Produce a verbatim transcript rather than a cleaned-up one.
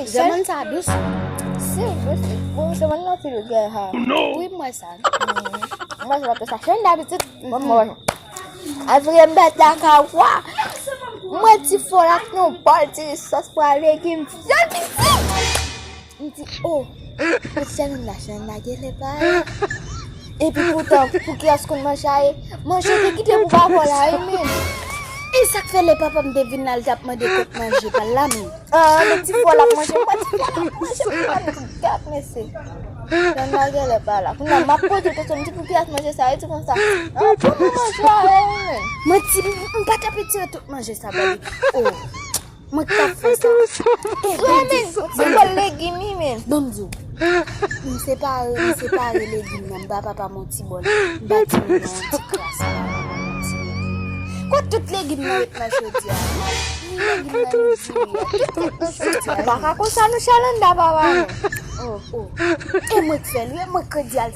Sèl moun sa dous. Se vre, se bon, se moun nan ki dous, gè ha. Wi, m wè sa. M wè sa, sa chen dabitid. Bon, mwen. Apre m bat la ka wa. Mwen ti fò la k yon bòl ti sòs pwa legim. Jèl piti. M di, oh, pou Sherline la, Sherline la genlè pa. Epi poutan, pou kiyès konn manje a ye? Manje te kite pou papa la, wi, men. E sa k fè lè papa m te vin la, l t ap mande kot manje pa l la, men. Ah, men ti fò l ap manje, mwen ti fò l ap manje, mwen ti gad, mesye. Sherline la genlè pa la. Kounye a, m ap poze kesyon, m di pou kiyès manje sa, e di konsa. Ah, pou nou manje a ye, wi, men. Mwen ti, m pa t ap retire tout manje sa, ba li. Oh. Mwen k t ap fè sa. Sou men, se bòl legim wi men. Ban m di w. M separe, m separe legim nan, m ba papa m yon ti bòl. M ba timoun nan yon ti kras. Kot tout legim nan ret nan chodi a? Legim nan ret diri a. Tout ret nan chodi a. Pa ka konsa nou Shalanda papa nou. Oh, oh. E mwen k fè l wi, e mwen k kredi al.